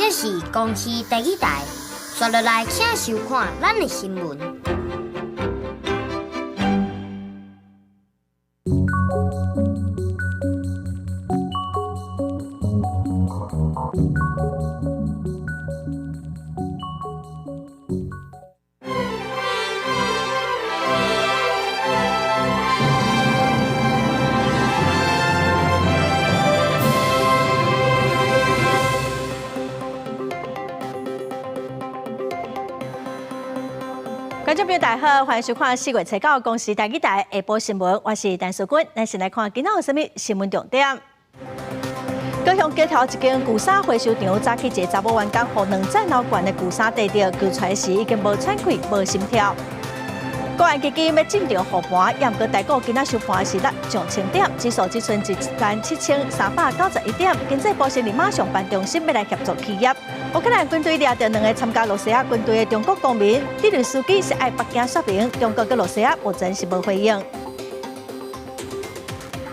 這是公視台語台，紲落來請收看咱的新聞。觀眾朋友大家好，歡迎收看四月初九公視台語台下晡新聞，我是陳淑君。咱先來看今仔有啥物新聞重點。高雄街頭一間舊衫回收場，早起一个查某員工，予兩層樓懸的舊衫硩著，救出來時已經無喘氣、無心跳。國安基金欲進場護盤，也毋過台股今仔收盤是落上千點，指數只剩17,391點。經濟部是馬上辦中心欲來協助企業。烏克蘭軍隊掠著兩个參加露西亞軍隊的中國公民，澤連斯基是愛北京說明，中國佮露西亞目前是無回應。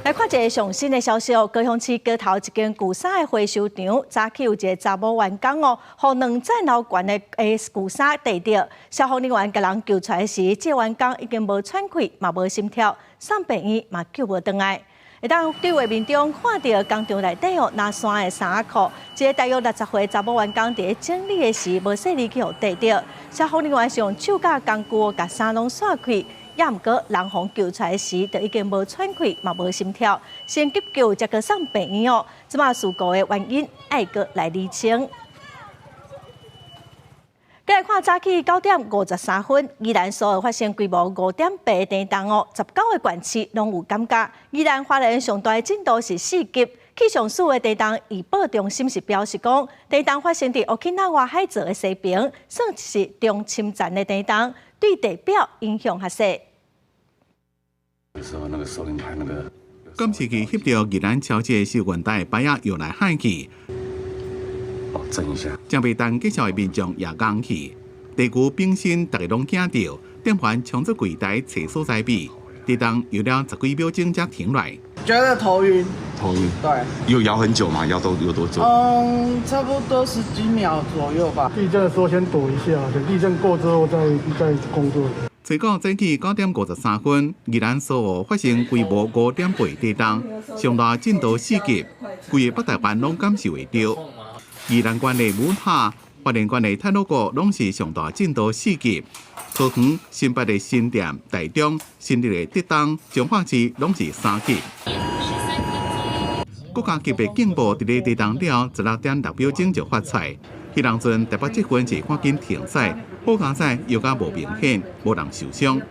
來看一个上新的消息，高雄市街頭一間舊衫的回收場，早起有一个查某員工哦，予兩層樓懸的舊衫硩著，消防人員共人救出來時，這個員工已經無喘氣，嘛無心跳，送病院嘛救無轉來。會當對畫面中看著工廠內底哦，拿線的衫仔褲，一个大約60歲查某員工佇咧整理的時，無細膩去予硩著，消防人員是用手佮工具共衫攏紲開。也毋過，人予救出來時，就已經無喘氣，嘛無心跳，先急救，才閣送病院哦。這馬事故的原因愛閣來釐清。過來看早起9點53分，宜蘭蘇澳發生規模5.8的地動哦，19個縣市攏有感覺。宜蘭花蓮上大的震度是4級。氣象署的地動預報中心是表示講，地動發生佇沖去那外海座的西邊，算是中深層的地動，對地表影響較細。監視器翕著宜蘭超市收銀台擺仔搖來晃去，哦，震一下。正袂等結束的民眾也戇去，地球本身逐家攏驚著，店員衝出櫃台揣所在比，地動搖了十幾秒鐘才停落來。覺得頭暈。頭暈。對。有搖很久嗎？搖多有多久？嗯，差不多十幾秒左右吧。地震的時候先躲一下，等地震過之後再工作。初九早起9點53分，宜蘭蘇澳發生規模5.8地動，上大震度4級，規个北台灣攏感受會著。宜蘭縣的武塔、花蓮縣的太魯閣攏是上大震度4級，桃園、新北的新店、台中、新竹的竹東、彰化市攏是3級。國家級別警報佇咧地動了16點6秒鐘就發出來。彼當陣台北捷運是趕緊停駛，好佳哉搖甲無明顯，無人受傷。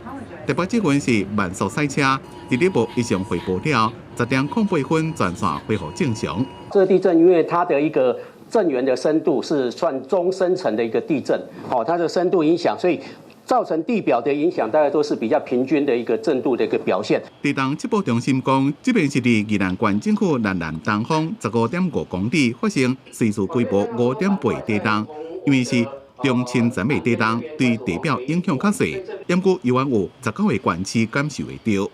台北捷運是慢速賽車，佇咧無異常匯報了，10點08分全線恢復正常。這個地震因為它的一個震源的深度是算中深層的一個地震，哦，它的深度影響，所以造成地表的影響，大概都是比較平均的一個震度的一個表現。地動測報中心講，這邊是佇宜蘭縣政府南南東方15.5公里發生隨時規模5.8地動，因為是中深層的地動，對地表影響較細，毋過猶原有19個縣市感受會著。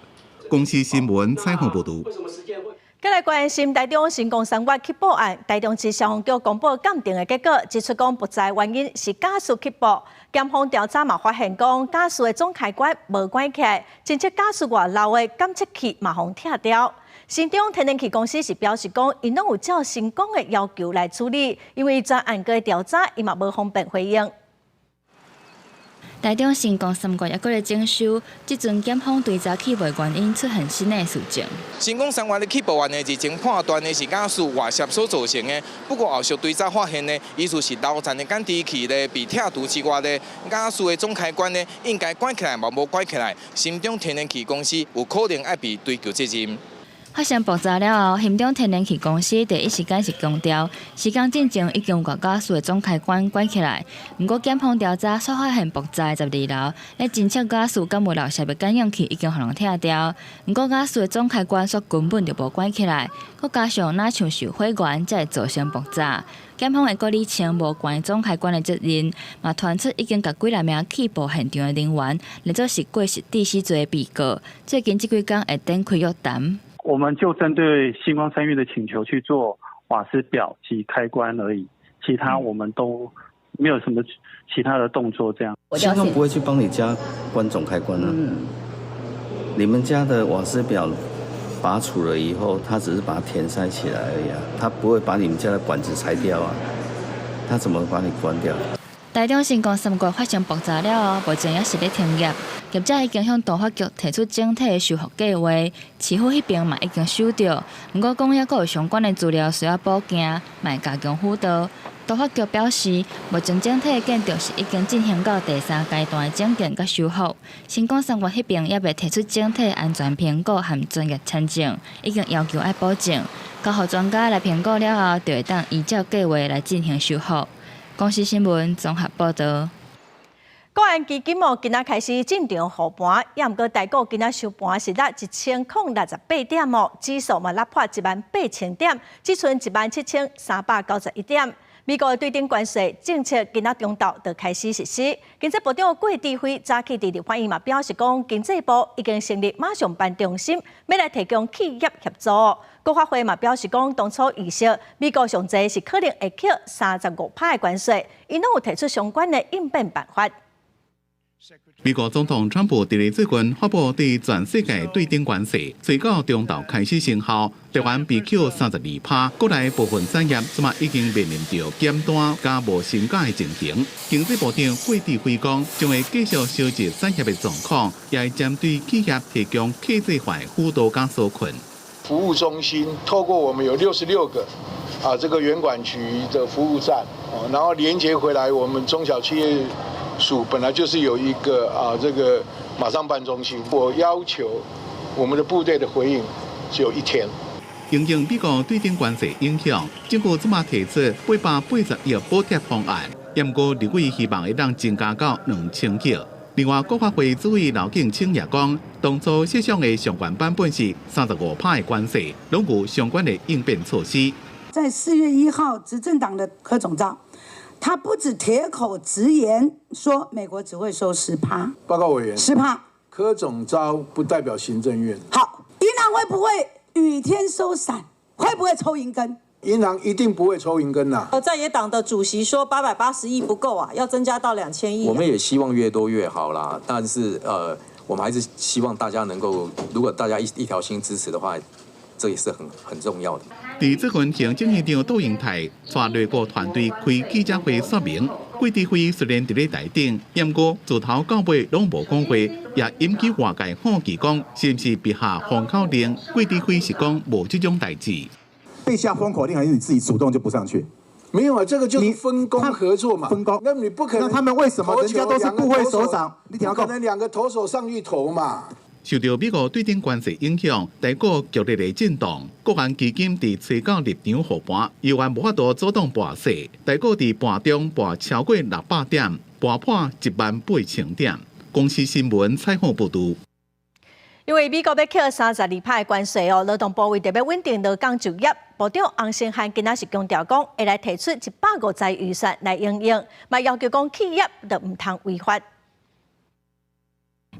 公視新聞採訪報導。再來關心台中新光三越起爆案，台中市消防局公布鑑定的結果，指出講爆炸原因是瓦斯起爆。檢方調查嘛發現講，瓦斯的總開關無關起來，偵測瓦斯外漏的檢測器嘛予拆掉。新中天然氣公司是表示講，𪜶攏有照新光的要求來處理，因為全案個調查，伊嘛無方便回應。台中新光三越猶閣咧整修，這陣檢方追查起爆原因出現新的事證。新光三越的起爆案呢，日前判斷的是瓦斯外泄所造成的。不過後續追查發現呢，疑似是樓層的感知器呢被拆除之外呢，瓦斯的總開關呢應該關起來，嘛無關起來。新中天然氣公司有可能愛被追究責任。發生爆炸了後，新中天然氣公司第一時間是強調，時間進前已經有共瓦斯的總開關關起來。毋過檢方調查，煞發現爆炸的12樓，咧偵測瓦斯敢有漏洩的感應器已經予人拆掉。毋過瓦斯的總開關煞根本就無關起來，閣加上若像是火源才會造成爆炸。檢方會閣理清無關總開關的責任，嘛傳出已經共幾若名起爆現場的人員，列做是過失致死罪的被告。最近這幾工會展開約談。我們就針對新光三越的請求去做瓦斯表及開關而已，其他我們都沒有什麼其他的動作，這樣。新光不會去幫你家關總開關啊。你們家的瓦斯表拔除了以後，他只是把它填塞起來而已啊，他不會把你們家的管子拆掉啊，他怎麼把你關掉？台中新光三越發生爆炸了後，目前猶是咧停業。業者已經向都發局提出整體的修復計劃，市府彼邊嘛已經收著，毋過講猶閣有相關的資料需要補件，嘛會加強輔導。都發局表示，目前整體的建築是已經進行到第三階段的整建佮修復。新光三越彼邊猶未提出整體安全評估和專業簽證，已經要求愛補正，交予專家來評估了後，就會當依照計劃來進行修復。公視新聞綜合報導。國安基金哦，今仔開始進場護盤，也毋過台股今仔收盤是落1068點哦，指數嘛落破18,000點，只賰17,391點。美國的對等關稅政策今仔中晝就開始實施。經濟部長郭智輝早起佇立法院嘛表示講，經濟部已經成立馬上辦中心，欲來提供企業協助。國發會嘛表示講，當初預設美國上濟是可能會扣35%的關稅，𪜶攏有提出相關的應變辦法。美國總統川普佇咧最近發布對全世界對等關稅，隨到中晝開始生效，台灣被扣32%，國內部分產業這馬已經面臨著減單佮無薪假的情形。經濟部長郭智輝講，將會繼續收集產業的狀況，也會針對企業提供客製化輔導佮紓困。服務中心透過我們有66個啊，這個原管局的服務站，哦，然後連接回來，我們中小企業署本來就是有一個啊，這個馬上辦中心。我要求我們的部隊的回應只有一天。因應美國對等關稅影響，政府這馬提出880億補貼方案，毋過立委希望會當增加到2000億。另外，國發會主委劉建清也講，當初設想的上懸版本是35%的關稅，攏有相關的應變措施。在4月1號，執政黨的柯總召，他不止鐵口直言說美國只會收十趴。報告委員，十趴。柯總召不代表行政院。好，銀行會不會雨天收傘？會不會抽銀根？銀行一定不會抽銀根呐。在野黨的主席說880億不夠啊，要增加到2000億。我們也希望越多越好啦，但是我們還是希望大家能夠，如果大家一條心支持的話，這也是很重要的。佇最近行政院長杜英泰帶內閣團隊開記者會說明，郭智輝雖然佇咧台頂，毋過自頭到尾攏無講話，也引起外界好奇講是毋是被下封口令。郭智輝是講無這種代誌。被下封口令還是你自己主動就不上去？沒有啊，這個就是分工合作嘛。分工，那你不可能。那他們為什麼人家都是部會首長？你不可能兩個投手上去投嘛？受著美國對等關稅影響，台股劇烈的震盪，國安基金佇初九入場護盤，猶原無法度阻擋盤勢。台股佇盤中盤超過600點，盤破18,000點。公視新聞採訪報導。因為美國欲扣32%的關稅哦，勞動部為著欲穩定勞工就業，部長洪申翰今仔是強調講，會來提出150億預算來因應，嘛要求講企業都毋通違法。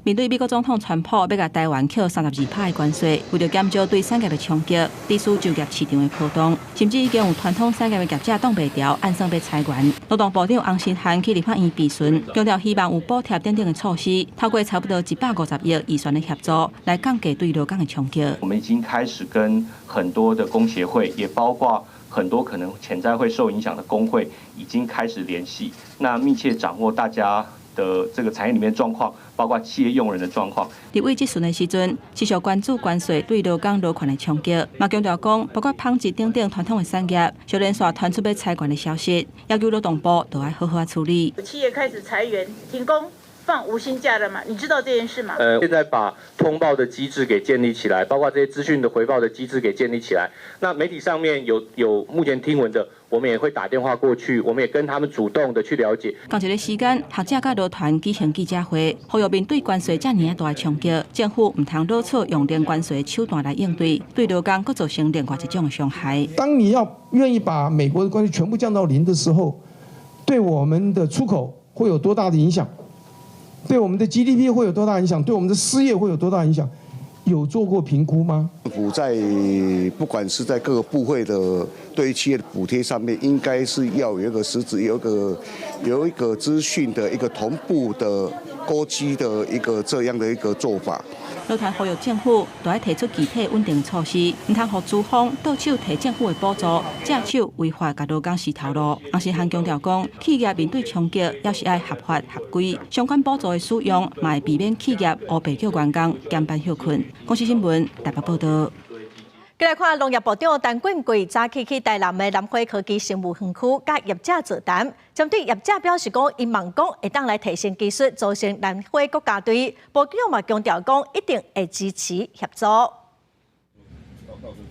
面對美國總統川普欲共台灣扣32%的關稅，為著減少對產業的衝擊，抵消就業市場的波動，甚至已經有傳統產業的業者擋袂牢，按算欲裁員。勞動部長洪申翰去立法院備詢，強調希望有補貼等等的措施，透過差不多150億預算的協助，來降低對勞工的衝擊。我們已經開始跟很多的工協會，也包括很多可能潛在會受影響的工會，已經開始聯繫，那密切掌握大家的這個產業裡面狀況，包括企業用人的狀況。立委質詢的時陣，持續關注關稅對勞工勞權的衝擊，嘛強調講，包括紡織等等傳統的產業，就連續傳出欲裁員的消息，要求勞動部都愛好好處理。企業開始裁員、停工、放無薪假了嘛？你知道這件事嗎？現在把通報的機制給建立起來，包括這些資訊的回報的機制給建立起來。那媒體上面有目前聽聞的，我們也會打電話過去，我們也跟他們主動的去了解。仝一个時間，學者佮勞團舉行記者會，呼籲面對關稅遮爾大的衝擊，政府毋通囉錯用零關稅手段來應對，對勞工閣造成另外一種傷害。當你要願意把美國的關稅全部降到零的時候，對我們的出口會有多大的影響？對我們的 GDP 會有多大影響？對我們的失業會有多大影響？有做過評估嗎？政府在不管是在各個部會的對於企業的補貼上面，應該是要有一個實質，有一個資訊的一個同步的勾稽的一個這樣的一個做法。老譚呼籲政府都愛提出具體穩定措施，毋通予資方倒手提政府的補助，借手違法共勞工洗頭路。洪申翰強調講，企業面對衝擊，也是愛合法合規，相關補助的使用，嘛會避免企業烏白叫員工減班歇睏。公視新聞台北報道。繼來看農業部長陳俊貴早起去台南的南花科技生物園區，佮業者座談，針對業者表示講，𪜶望講會當來提升技術，組成蘭花國家隊。部長嘛強調講，一定會支持協助。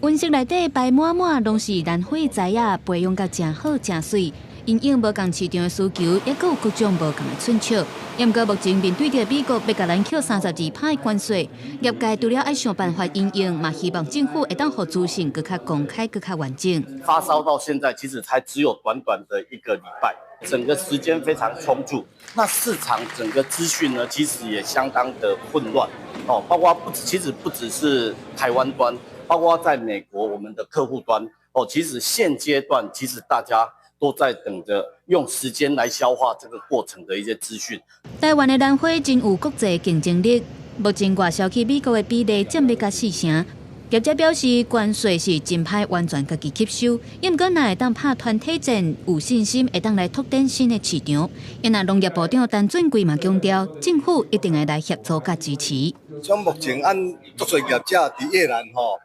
溫室內底擺滿滿攏是蘭花栽仔，培養甲誠好誠媠。因應無仝市場的需求，猶閣有各種無仝的寸尺。毋過目前面對著美國欲共咱扣32%的關稅，業界除了愛想辦法因應，嘛希望政府會當予資訊閣較公開、閣較完整。發燒到現在，其實才只有短短的一個禮拜，整個時間非常充足。那市場整個資訊呢，其實也相當的混亂。哦，包括不止，其實不只是台灣端，包括在美國我們的客戶端。哦，其實現階段其實大家都在等着用時間來消化這個過程的一些資訊。台灣的蘭花真有國際競爭力，目前外銷去美國的比例佔欲共四成。業者表示，關稅是真歹完全家己吸收，毋過若會當拍團體戰，有信心會當來拓展新的市場。因為農業部長陳俊貴嘛強調，政府一定會來協助佮支持。像目前按足濟業者佇越南吼，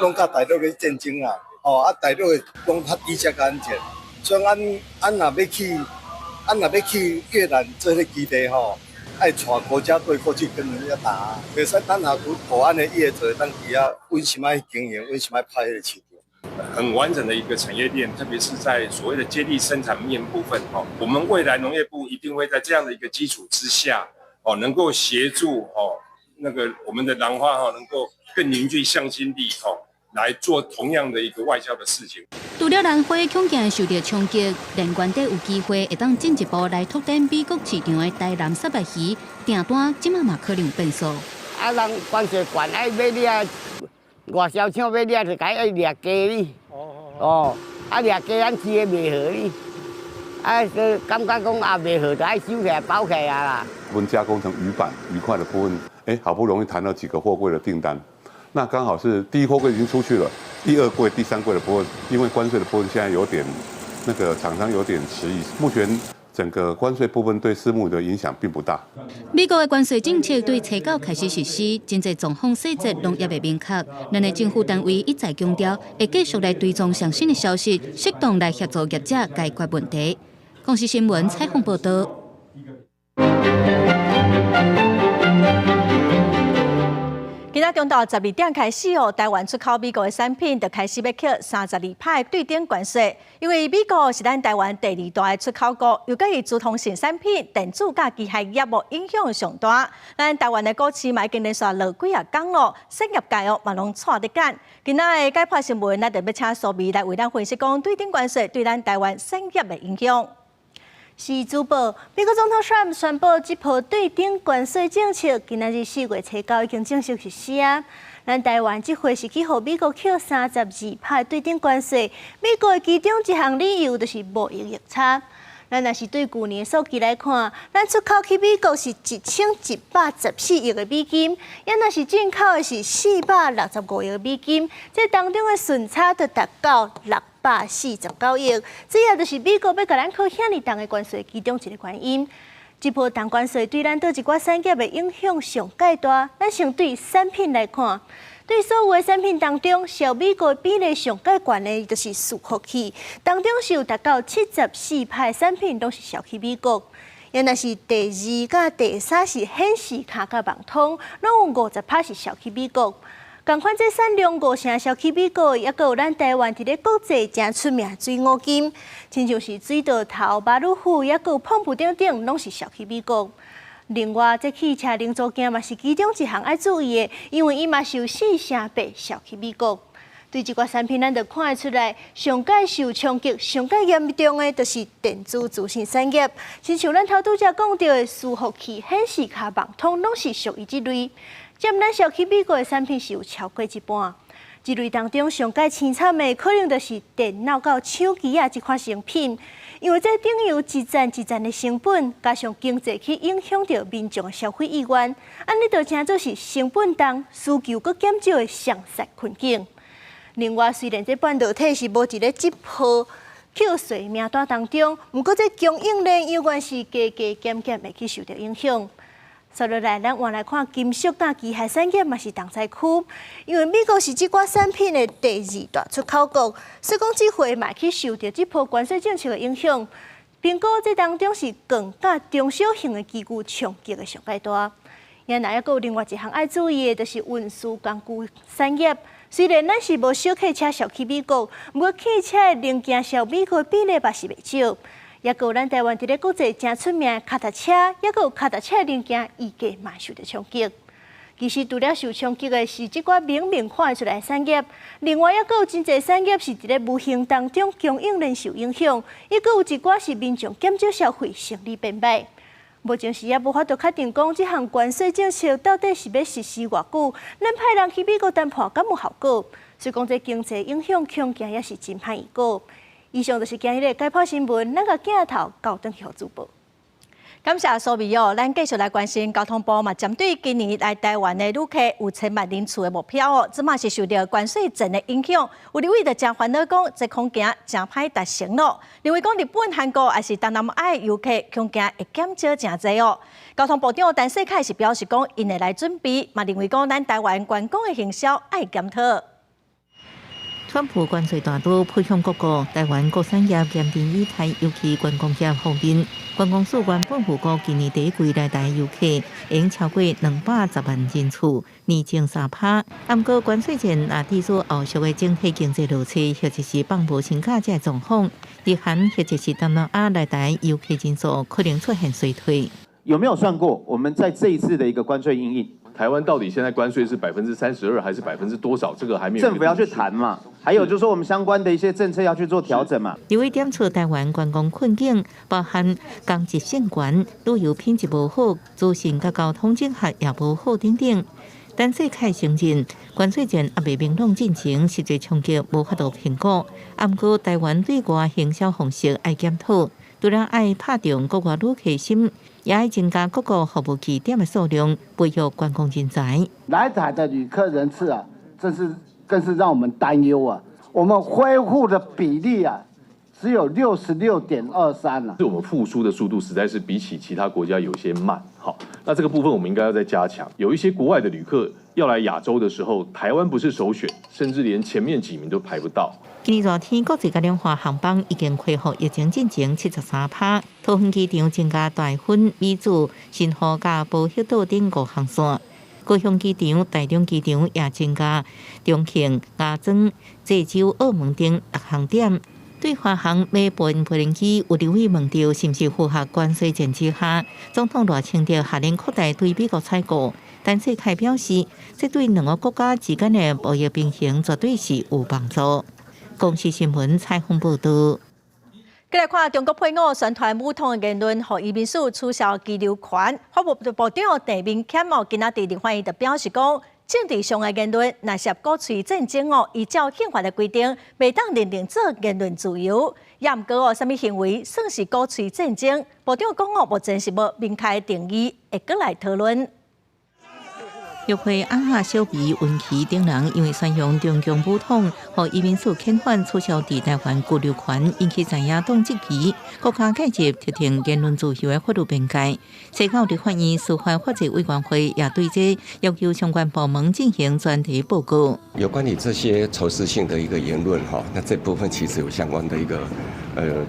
攏佮大陸咧戰爭啊，吼啊大陸的攏較低價較安全。所以按若欲去，按若欲去越南做彼个基地吼，愛帶國家隊過去跟人家打。袂使咱若有台灣的業者當佇遐，為什麼經營？為什麼拍彼個市場？很完整的一個產業鏈，特別是在所謂的接力生產面部分，哈，我們未來農業部一定會在這樣的一個基礎之下，哦，能夠協助哦那個我們的蘭花哈，能夠更凝聚向心力，哈，來做同樣的一個外銷的事情。除了蘭花恐驚受著衝擊，連原底有機會會當進一步來拓展美國市場的台南沙白魚訂單，這馬嘛可能有變數。啊，人關稅懸，愛買掠外銷廠欲掠就共愛掠價哩。哦，啊掠價咱飼的袂好哩，啊，就感覺講啊袂好，就愛收起來包起來啊啦。部分加工成魚板、魚塊的部分，哎，好不容易談到幾個貨櫃的訂單，那剛好是第一貨櫃已經出去了，第二櫃、第三櫃的部分，因為關稅的部分現在有點那個廠商有點遲疑。目前整個關稅部分對虱目魚的影響並不大。美國的關稅政策對初九開始實施，真濟狀況細節攏猶未明確。咱的政府單位一再強調，會繼續來追蹤上新的消息，適當來協助業者解決問題。公視新聞採訪報道。今仔中晝12點開始哦，台灣出口美國的產品就開始欲扣32%對等關稅。因為美國是咱台灣第二大的出口國，尤其是資通訊產品、電子佮機械業務影響上大。咱台灣的股市嘛已經連續落幾仔工咯，產業界哦嘛攏掣佇緊。今仔的解盤新聞，咱就欲請蘇眉來為咱分析講對等關稅對咱台灣產業的影響。是主報，美國總統川普宣布這波對等關稅政策，今仔日4月初九已經正式實施啊。咱台灣這回是去予美國扣32%對等關稅，美國的其中一項理由就是貿易逆差。咱若是對舊年數據來看，咱出口去美國是1114億的美金，也若是進口的是465億美金，這當中的順差就達到649億，這也就是美國欲共咱扣遐爾重的關稅其中一個原因。這波重關稅對咱佗一寡產業的影響上蓋大。咱先對產品來看，對所有的產品當中，銷美國比例上蓋懸的，就是伺服器，當中是有達到74%產品攏是銷去美國。也若是第二佮第三是顯示卡佮網通，攏有50%是銷去美國。仝款，這產量五成銷去美國，猶閣有咱台灣佇咧國際誠出名水五金，親像是水稻頭、馬魯虎，猶閣有膨布等等，攏是銷去美國。另外，這汽車零組件嘛是其中一項愛注意的，因為伊嘛是有4.8%銷去美國。對這寡產品，咱就看會出來，上蓋受衝擊、上蓋嚴重的，就是電子資訊產業。親像咱頭拄才講著的伺服器、顯示卡、網通，攏是屬於這類。佔咱銷去美國的產品是有超過一半。這類當中上蓋凄慘的，可能就是電腦佮手機仔這款商品，因為這等於一層一層的成本，加上經濟去影響著民眾的消費意願，按呢就成做是成本重、需求閣減少的雙殺困境。另外，雖然這半導體是無佇咧這波扣稅名單當中，毋過這供應鏈猶原是加加減減會去受著影響。接落來，咱換來看金屬佮機械產業嘛是重災區，因為美國是這寡產品的第二大出口國，所以講這回嘛去受著這波關稅政策的影響。蘋果這當中是鋼佮中小型的機具衝擊的上蓋大。也若猶閣有另外一項愛注意的，就是運輸工具產業。雖然咱是無小客車銷去美國，毋過汽車的零件銷美國比例嘛是袂少。猶閣有咱台灣佇咧國際誠出名的跤踏車，猶閣有跤踏車的零件，預計嘛受著衝擊。其實除了受衝擊的是這寡明明看會出來的產業，另外猶閣有真濟產業是佇咧無形當中供應鏈受影響，猶閣有一寡是民眾減少消費，生理變歹。目前是猶無法度確定講這項關稅政策到底是欲實施偌久，咱派人去美國談判敢有效果？所以講這經濟影響恐驚也是真歹預估。以上就是今日的解剖新聞，咱共鏡頭交轉去予主播。感謝蘇美哦，咱繼續來關心交通部嘛，針對今年來台灣的旅客有千萬人次的目標哦，這馬是受著關稅戰的影響，有立委就誠煩惱講，這恐驚誠歹達成咯。認為講日本、韓國抑是東南亞遊客恐驚會減少誠濟哦。交通部長陳世凱是表示講，𪜶會來準備，嘛認為講咱台灣觀光的行銷愛檢討。川普關稅大刀撲向各國，台灣各產業嚴陣以待，尤其觀光業方面，觀光署原本預估今年第一季來台遊客會超過210萬人次，年增3%。毋過關稅戰若持續後續的整體經濟落差，或者是放無薪假這個狀況，日韓或者是東南亞來台遊客人數可能出現衰退。有沒有算過，我們在這一次的一個關稅因應？台灣到底現在關稅是32%還是百分之多少？這個還沒有。政府要去談嘛？還有就是說，我們相關的一些政策要去做調整嘛。立委點出台灣觀光困境，包含工資性懸、旅遊品質無好、資訊佮交通整合也無好等等。陳世凱承認，關稅戰猶未明朗進程，實際衝擊無法度評估。毋過台灣對外行銷方式愛檢討，除了愛拍中國外旅客心，也愛增加各個服務據點的數量，培育觀光人才。來台的旅客人次啊，真是更是讓我們擔憂啊！我們恢復的比例啊，只有66.23了。是我們復甦的速度實在是比起其他國家有些慢。好，那這個部分我們應該要再加強。有一些國外的旅客要來亞洲的時候，台灣不是首選，甚至連前面幾名都排不到。今年熱天國際佮兩岸航班已經恢復疫情進前73%，桃園機場增加大分、馬祖、新河佮褒彼島等五航線。高雄機場、台中機場也增加中慶、芽莊、濟州、澳門等六航點。對華航買波音飛機，有立委問著是毋是符合關稅戰之下，總統賴清德下令擴大對美國採購。陳世凱表示，這對兩個國家之間的貿易平衡絕對是有幫助。公視新聞採訪報導。繼來看中國配偶宣傳武統的言論，予移民署取消居留權。法務部長鄭明謙哦，今仔日佇立法院就表示講，政治上的言論若涉鼓吹戰爭哦，依照憲法的規定，袂當認定做言論自由。也毋過哦，啥物行為算是鼓吹戰爭？部長講哦，目前是無明確的定義，會閣來討論。玉會阿哈小比、溫琪等人因為宣揚中共武統，予移民署遣返取消佇台灣居留權，引起在野黨質疑。國家介入特定言論自由的法律邊界。西九立法院司法法制委員會也對這要求相關部門進行專題報告。有關於這些仇視性的一個言論，哈，那這部分其實有相關的一個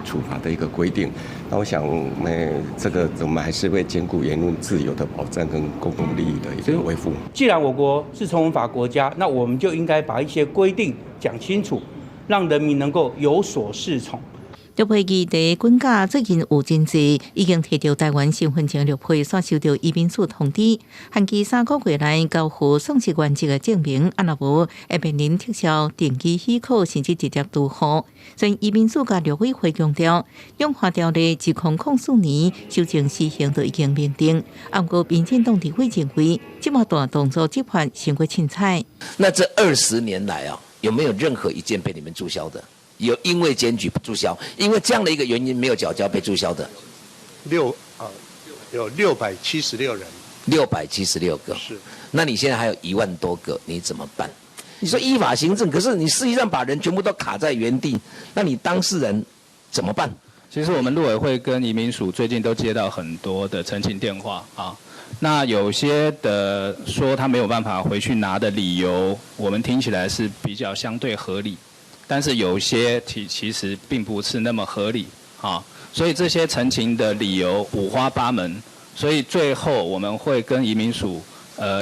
處罰的一個規定。那我想，這個我們還是會兼顧言論自由的保障跟公共利益的一個維護。既然我國是成文法國家，那我們就應該把一些規定講清楚，讓人民能夠有所適從。綠皮議題滾價最近有真濟，已經提著台灣身份證綠皮，煞收著移民署通知，限期3個月內交付喪失原籍的證明，啊若無會面臨撤銷登記許可，甚至直接除戶。雖然移民署佮陸委會強調，兩化條例自2004年修正施行就已經明定，毋過民進黨立委認為，這麼大動作執法傷過凊彩。那這20年來啊，有沒有任何一件被你們註銷的？有因為檢舉註銷，因為這樣的一個原因沒有繳交被註銷的，有676人， 676個，是。那你現在還有1萬多個，你怎麼辦？你說依法行政，可是你實際上把人全部都卡在原地，那你當事人怎麼辦？其實我們陸委會跟移民署最近都接到很多的陳情電話啊，那有些的說他沒有辦法回去拿的理由，我們聽起來是比較相對合理。但是有些其實並不是那麼合理啊，所以這些陳情的理由五花八門，所以最後我們會跟移民署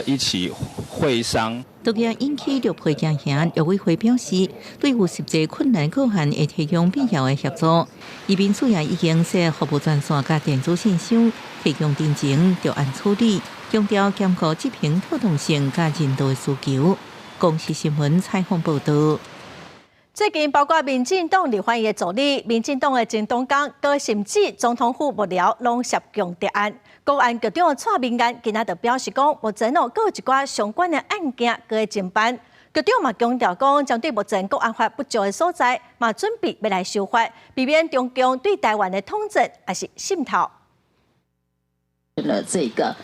一起會商。都驚引起綠皮驚嚇，陸委會表示，對有實際困難個案會提供必要的協助。移民署也已經設服務專線佮電子信箱，提供陳情著按處理，強調兼顧執行妥當性佮人道的需求。公視新聞採訪報導。最近，包括民進黨立法院的助理、民進黨的前黨工，閣甚至總統府幕僚，攏涉共諜案。國安局長蔡明彥今仔就表示講，目前哦，閣有一寡相關的案件閣咧偵辦。局長嘛強調講，針對目前國安法不足的所在，嘛準備欲來修法，避免中共對台灣的統戰抑是滲透。了這個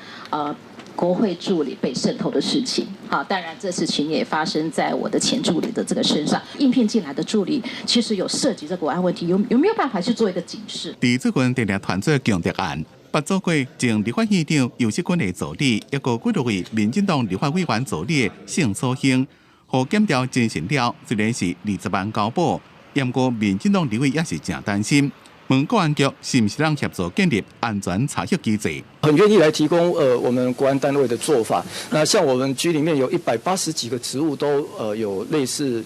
國會助理被滲透的事情，好，當然這事情也發生在我的前助理的這個身上。應聘進來的助理其實有涉及這國安問題，有沒有辦法去做一個警示？佇最近定定傳出共諜案，捌做過前立法院長游錫堃的助理，抑閣幾落位民進黨立法委員助理的盛楚興，予檢調偵訊了，雖然是20萬交保，毋過民進黨立委也是誠擔心。問國安局是毋是通協助建立安全查核機制？很願意來提供我們國安單位的做法。那像我們局裡面有180幾個職務都有類似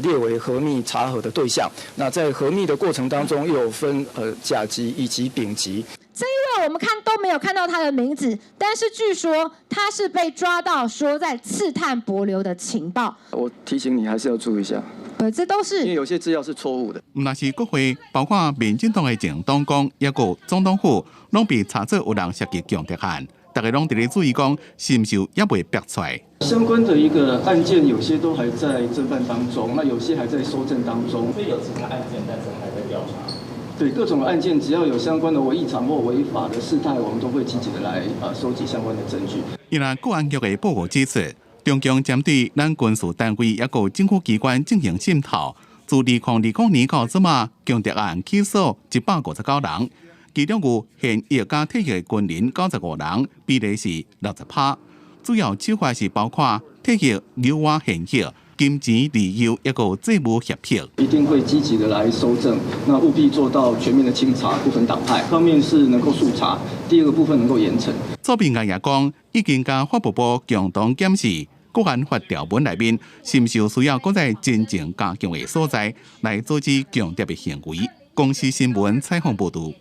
列為核密查核的對象。那在核密的過程當中，又有分甲級以及丙級。這一位我們看都沒有看到他的名字，但是據說他是被抓到說在刺探帛琉的情報。我提醒你，還是要注意一下。對，這都是因為有些資料是錯誤的。毋但是國會，包括民進黨的前黨工，抑閣總統府，攏被查出有人涉及共諜案，大家攏佇咧注意講，是毋是猶未爆出來？相關的一個案件，有些都還在偵辦當中，那有些還在搜證當中。所以有其他案件，但是還在調查。對各種案件，只要有相關的違常或違法的事態，我們都會積極的來收集相關的證據。伊若國安局的報告指出，中共針對咱軍事單位抑閣政府機關進行滲透，自2020年到這馬，共諜案起訴159人，其中有現役佮退役軍人95人，比例是60%。主要手法是包括退役誘挖現役、金錢利誘，抑閣債務脅迫。一定會積極的來搜證，那務必做到全面的清查，不分黨派。一方面是能夠速查，第二個部分能夠嚴懲。蔡明彥也講，已經佮法務部共同檢視國安法條文內面，是毋是有需要閣再真正加強的所在，來阻止共諜的行為。公視新聞採訪報導。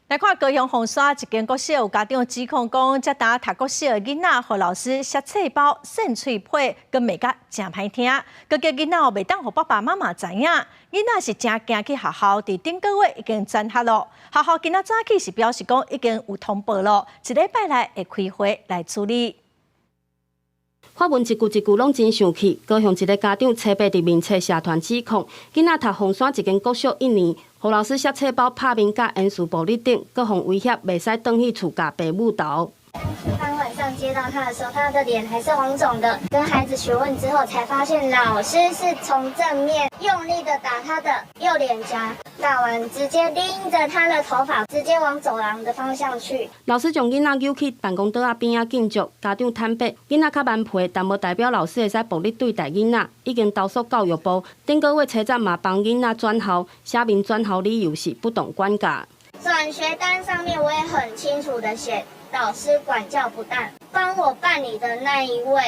來看高雄鳳山一間國小，有家長指控講，這呾讀國小的囡仔，予老師寫冊包、搧喙皮，閣罵甲誠歹聽，閣叫囡仔袂當予爸爸媽媽知影。囡仔是誠驚去學校，佇頂個月已經轉學囉。學校今仔早起是表示講已經有通報囉，一禮拜內會開會來處理。發文一句一句攏真生氣。高雄一个家長初八佇面冊社團指控，囡仔讀鳳山一間國小一年，予老師寫冊包拍面佮言辭暴力等，閣予威脅袂使轉去厝共爸母鬥。當晚上接到他的時候，他的臉還是紅腫的。跟孩子詢問之後，才發現老師是從正面用力的打他的右臉頰，打完直接拎着他的頭髮，直接往走廊的方向去。老師將囡仔揪去辦公桌仔邊仔禁足，家長坦白，囡仔較頑皮，但無代表老師會使暴力對待囡仔。已經投訴教育部，頂個月初十嘛幫囡仔轉校，寫明轉校理由是不懂管教。轉學單上面我也很清楚的寫，老師管教不當，幫我辦理的那一位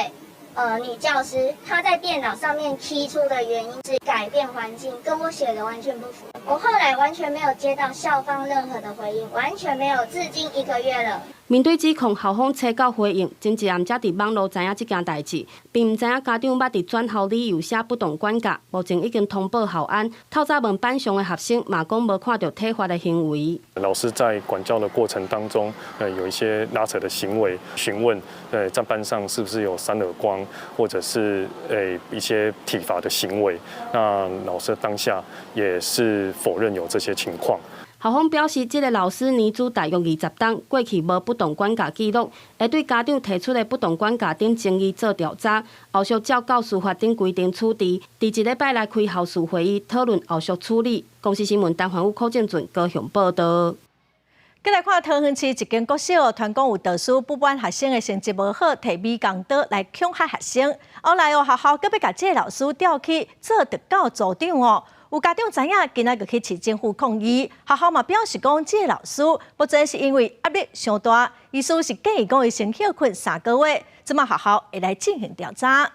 女教師，她在電腦上面提出的原因是改變環境，跟我寫的完全不符。我後來完全沒有接到校方任何的回應，完全沒有，至今一個月了。面對指控，校方初九回應，前一暗才佇網路知影這件代誌，並毋知影家長捌佇轉校理由寫不當管教，目前已經通報校安。透早問班上的學生，嘛講無看著體罰的行為。老師在管教的過程當中，有一些拉扯的行為，詢問，在班上是不是有扇耳光，或者是一些體罰的行為，那老師當下也是否認有這些情況。校方表示，這個老師年資大約20冬，過去無不當管教記錄，會對家長提出的不當管教等爭議做調查，後續照教師法等規定處置。佇一禮拜來開校事會議討論後續處理。公視新聞陳環宇、柯正俊高雄報導。閣來看桃園市一間國小，傳講有導師不滿學生的成績無好，提美工刀來恐嚇學生。後來哦，學校閣欲共這个老師調去做特教組長哦。有家長知影，今仔就去市政府抗議。學校嘛表示講，這个老師目前是因為壓力傷大，醫師是建議講伊先歇睏3個月，這馬學校會來進行調查。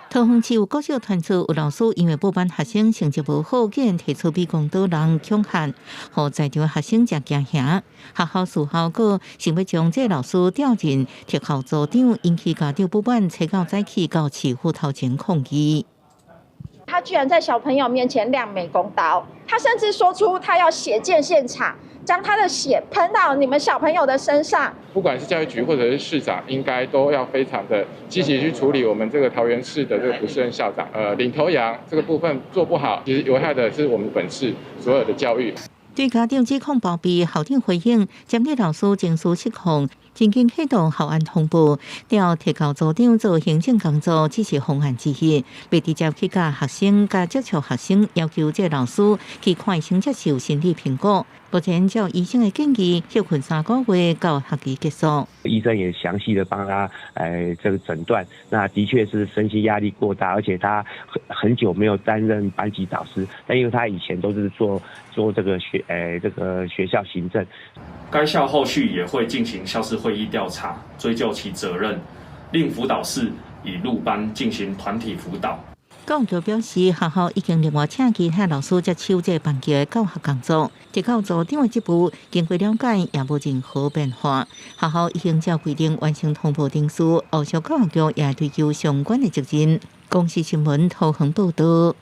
桃園市有國小傳出有老師因為不滿學生成績無好，竟然提出美工刀人恐嚇，予在場學生誠驚嚇。學校事後閣想欲將這个老師調任特校組長，引起家長不滿，初九早起到市府頭前抗議。他居然在小朋友面前亮美工刀，他甚至說出他要血濺現場，將他的血噴到你們小朋友的身上。不管是教育局或者是市長，應該都要非常的積極去處理我們這個桃園市的這個不適任校長。領頭羊這個部分做不好，其實危害的是我們本市所有的教育。對家長指控包庇，校長回應，針對老師情緒失控，已經啟動校安通報，調特教組長做行政工作，只是方案之一，袂直接去共學生、共接觸學生，要求這老師去看醫生接受心理評估。目前照醫生的建議，歇睏3個月到學期結束。醫生也詳細的幫他，這個診斷，那的確是身心壓力過大，而且他很久沒有擔任班級導師，但因為他以前都是做這個學校行政。該校後續也會進行校事會議調查，追究其責任，令輔導室已入班進行團體輔導。教育局表示，學校已經另外請其他老師接手這個班級的教學工作。特教組長的職務，經過了解也無任何變化。學校已經照規定完成通報程序，後續教育局也追究相關的責任。公視新聞桃園報導。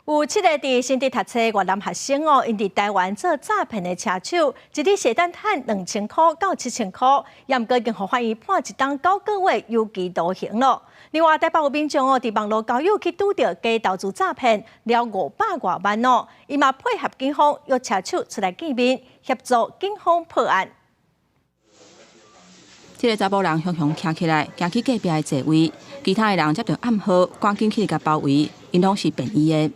有七個佇新竹讀冊越南學生哦，𪜶佇台灣做詐騙的車手，一日會當趁2000箍到7000箍，也毋過已經予法院判一冬9個月有期徒刑咯。另外，台北有民眾哦，佇網路交友去拄著假投資詐騙，了500外萬哦，伊嘛配合警方約車手出來見面，協助警方破案。這个查埔人雄雄徛起來，行去隔壁的座位，其他的人接著暗號，趕緊去共包圍，𪜶攏是便衣的。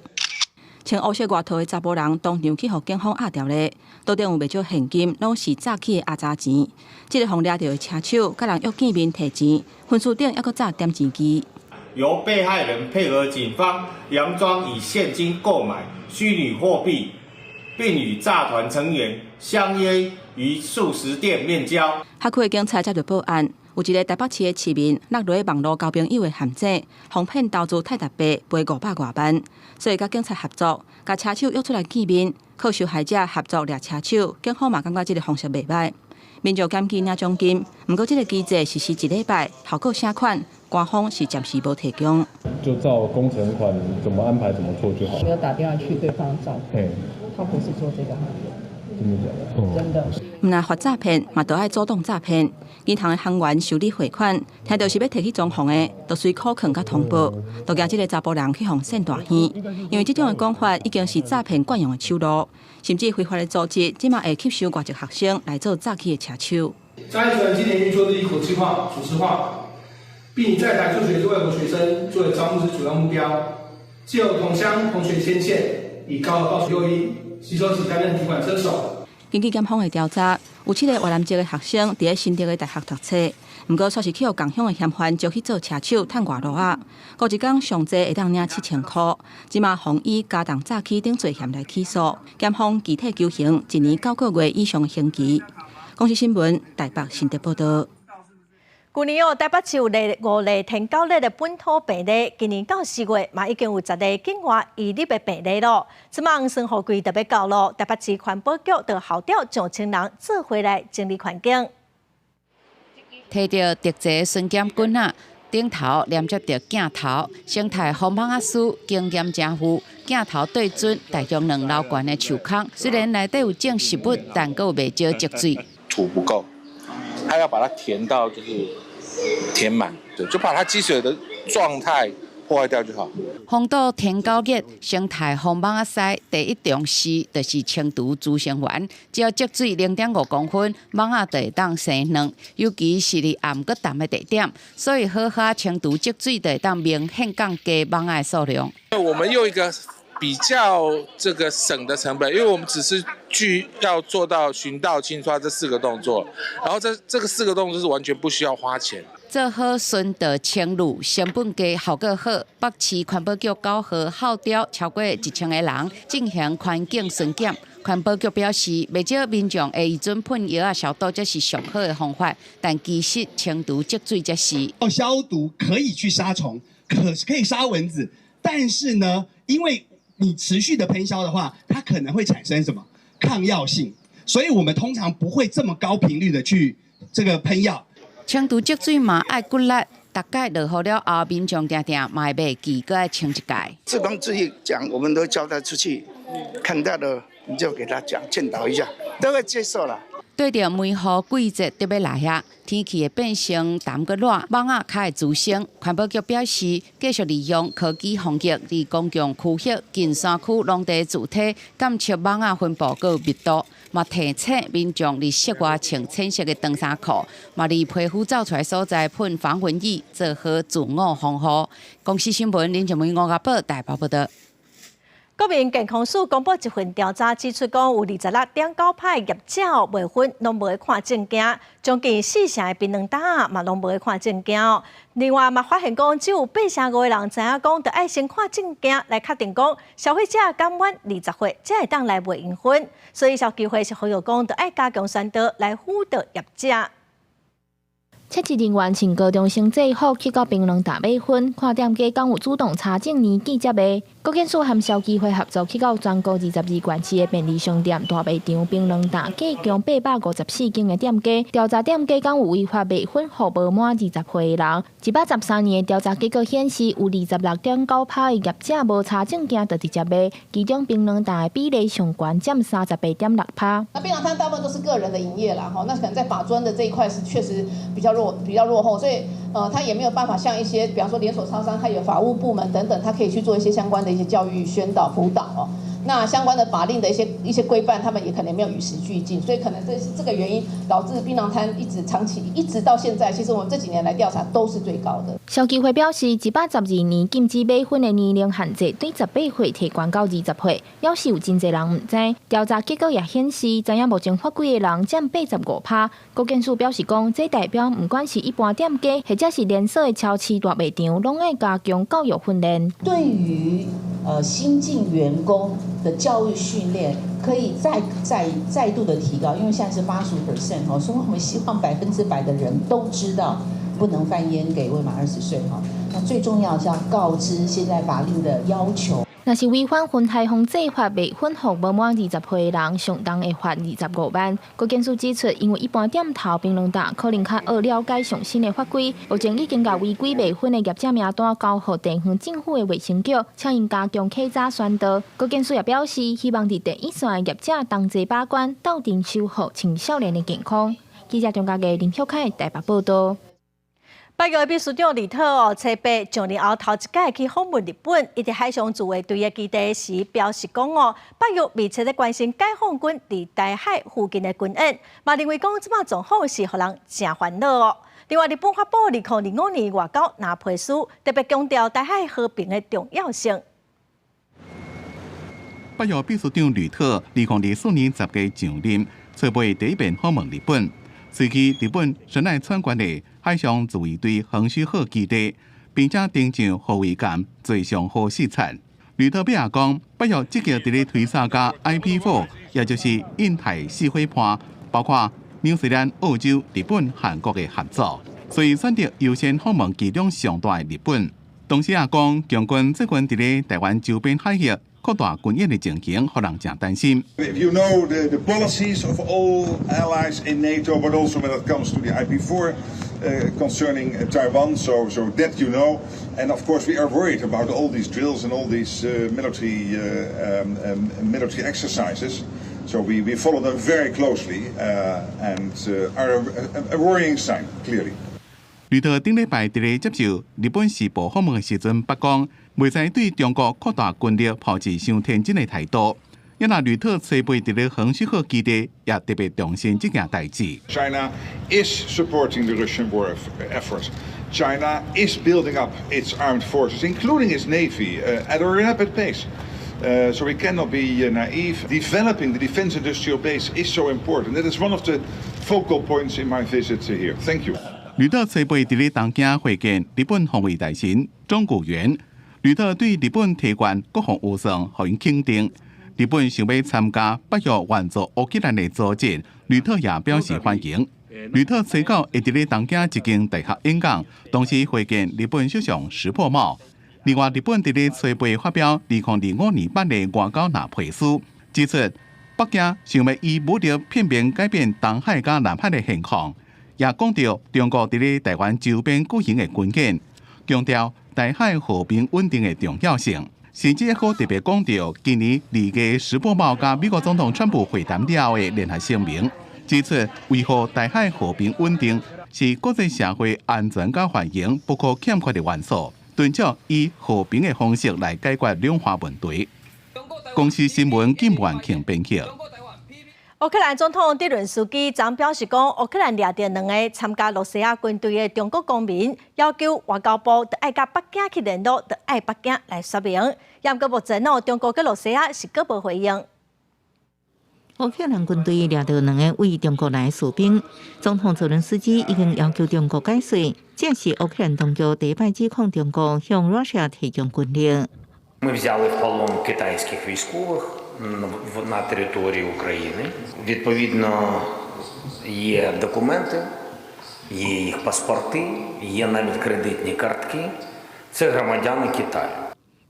穿烏色外套的查埔人當場去予警方押牢咧，桌頂有袂少現金，攏是詐欺的阿雜錢。這个予掠著的車手，共人約見面提錢，分書頂猶閣紮點錢機。由被害人配合警方，佯裝以現金購買虛擬貨幣，並與詐團成員相約於速食店面交。轄區的警察接著報案，有一个台北市的市民落入網路交朋友的陷阱，予騙投資泰達幣賠500外萬，所以佮警察合作，共車手約出來見面，靠受害者合作掠車手，警方嘛感覺這个方式袂䆀。民眾檢舉領獎金，毋過這个機制實施一禮拜，效果啥款？官方是暫時無提供。就照工程款怎麼安排怎麼做就好。沒有打電話去對方找，他不是做這個行業。真的假的？真的。毋但反詐騙，嘛都愛阻擋詐騙。銀行的行員受理匯款，聽著是欲提去裝潢的，就隨口囥佮通報，就驚這个查埔人去予騙大耳。因為這種的講法已經是詐騙慣用的手路，甚至非法的組織，這馬會吸收外籍學生來做詐欺的車手。該集團今年運作日益國際化、組織化，並以在台就學之外國學生作為招募之主要目標，藉由同鄉同學牽線，以高額報酬誘因，吸收其擔任提款車手。根據檢方的調查，有七个越南籍的學生佇咧新竹的大學讀冊，毋過卻是去予仝鄉的嫌犯招去做車手，趁外勞仔。過一工上濟會當領7000箍，這馬予以加重詐欺等罪嫌來起訴，檢方擬提求刑1年9個月以上的刑期。公視新聞台北新竹報導。舊年哦，台北市有五例天狗熱的本土病例，今年到4月嘛已經有10例境外移入的病例咯。這擺霜雨季就欲到咯，台北市環保局就號召上千人做伙來整理環境。提著特製巡檢棍仔，頂頭連接著鏡頭，生態防蠓仔師經驗誠富，鏡頭對準大中兩樓懸的樹空，雖然內底有種植物，但閣有袂少積水。土不夠，他要把它填到就是填滿，對，就把它積水的狀態破壞掉就好。防堵天狗熱，生態防蠓仔師第一重視就是清除孳生源，只要積水0.5公分，蠓仔就會當生卵。尤其是佇暗閣澹的地點，所以好好清除積水，就會當明顯降低蠓仔的數量。我們用一個比較這個省的成本，因為我們只是具要做到巡倒清刷這四個動作，然後這個四個動作是完全不需要花錢。做好巡倒清路，成本低，效果好。北市環保局9號號召超過1000個人進行環境巡檢。環保局表示，袂少民眾會依準噴藥仔消毒，這是上好的方法，但其實清除積水才是。消毒可以去殺蟲，可以殺蚊子，但是呢，因為你持續的噴消的話，它可能會產生什麼抗藥性，所以我們通常不會這麼高頻率的去這個噴藥。清除積水嘛愛骨力，逐擺落雨了後，民眾定定嘛會袂記，閣愛清一擺。志工自己講，我們都叫他出去，看到的你就給他講勸導一下，都會接受啦。對著梅雨季節就欲來啊，天氣會變成澹閣熱，蠓仔較會滋生。環保局表示，繼續利用科技防疫，佇公共區域、近山區農地築體監測蠓仔分布佮密度，嘛提醒民眾佇室外穿淺色的長衫褲，嘛佇皮膚走出來所在噴防蚊液，做好自我防護。公視新聞林靜梅、吳家寶台北報導。國民健康署公布一份調查，指出講有26.9%業者賣薰攏無看證件，將近四成的檳榔擔嘛攏無看證件。另外嘛發現講，只有8.5%的人知影講，著愛先看證件來確定講消費者敢滿20歲才會當來賣煙薰。所以消基會是呼籲講，著愛加強宣導來輔導業者。測試人員穿高中生制服去到檳榔擔買薰，看店家敢有主動查證年紀才賣。國健署和消基會合作，去到全國22縣市的便利商店、大賣場、檳榔擔，計共854間的店家，調查店家敢有違法賣薰予無滿20歲的人。113年的調查結果顯示，有26.9%的業者無查證件就直接賣，其中檳榔擔的比例上懸，佔38.6%。那檳榔攤大部分都是個人的營業啦，吼，那可能在法遵的這一塊是確實比較落後，所以他也沒有辦法像一些，比方說連鎖超商，他有法務部門等等，他可以去做一些相關的一些教育宣導輔導哦。那相關的法令的一些規範，他們也可能沒有與時俱進，所以可能這是這個原因導致檳榔攤一直長期一直到現在，其實我們這幾年來調查都是最高的。消基會表示，112年禁止買薰的年齡限制對18歲提懸到20歲，表示有真濟人毋知。調查結果也顯示，知影目前法規的人佔85%。國健署表示講，這代表毋管是一般店家，或者是連鎖的超市大賣場，攏愛加強教育訓練。對於新進員工的教育訓練，可以再度的提高，因為現在是85% 哦，所以我們希望100%的人都知道不能販菸給未滿20歲哈。那最重要是要告知現在法令的要求。若是違反薰害防制法，賣薰予無滿20歲的人，上重會罰25萬。國健署指出，因為一般店頭檳榔擔可能較學了解上新的法規，目前已經共違規賣薰的業者名單交予地方政府的衛生局，請𪜶加強稽查宣導。國健署也表示，希望佇第一線的業者同齊把關，鬥陣守護青少年的健康。記者張家藝、林秀凱台北報導。北約秘書長呂特哦，初八上任後頭一擺去訪問日本，伊佇海上自衛隊的基地時表示講哦，北約密切咧關心解放軍佇台海附近的軍演，嘛認為講這擺狀況是予人誠煩惱哦。另外，日本發布2025年外交藍皮書，特別強調台海和平的重要性。北約秘書長呂特2024年10月上任，初八第一遍訪問日本，隨去日本神奈川縣的海上自衛隊橫須賀基地，並且登上護衛艦最上號視察。呂特表講，北約積極佇咧推捒佮 IP4，也就是印太四夥伴，包括紐西蘭、澳洲、日本、韓國的合作。所以選擇優先訪問其中上大的日本。同時也講，共軍最近佇咧臺灣周邊海域擴大軍演的情形，予人誠擔心。 If you know the policies of all allies in NATO, but also when it comes to the IP4 concerning Taiwan, so that you know. And of course, we are worried about all these drills and all these military exercises. So we follow them very closely and are a worrying sign, clearly. 呂特頂禮拜佇咧接受日本時報訪問的時陣，捌講，袂使對中國擴大軍力抱持傷天真的態度。因為呂特初八佇咧橫須賀基地也特別重申這件代誌。 China is supporting the Russian war effort. China is building up its armed forces, including its navy, at a rapid pace. So we cannot be naive. Developing the defense industrial base is so important. That is one of the focal points in my visit here. Thank you. 呂特初八佇咧東京會見日本防衛大臣中谷元。呂特對日本提懸國防預算，予𪜶肯定。日本想欲參加北約援助烏克蘭的組織，呂特也表示歡迎。呂特初九會佇咧東京一間大學演講，同時會見日本首相石破茂。另外，日本佇咧初八發表2025年版的外交藍皮書，指出北京想欲以武力片面改變東海佮南海的現況，也講著中國佇咧臺灣周邊舉行的軍演，強調台海和平穩定的重要性。甚至閣特別講著今年2月石破茂佮美國總統川普會談了後的聯合聲明，指出維護台海和平穩定是國際社會安全佮繁榮不可欠缺的元素，敦促以和平的方式來解決兩岸問題。公視新聞金萬慶編輯。烏克蘭總統澤倫斯基昨表示講，烏克蘭掠著兩個參加羅西亞軍隊的中國公民，要求外交部著愛佮北京去聯絡，著愛北京來說明。毋過目前哦，中國佮羅西亞是閣無回應。烏克蘭軍隊掠著兩个對中國來的士兵，總統澤倫斯基已經要求中國解釋，這是烏克蘭當局第一擺指控中國向羅西亞提供軍力。 Ми взяли в полон китайських військових на території України. Відповідно, є документи, є їх паспорти, є навіть кредитні картки. Це громадяни Китаю.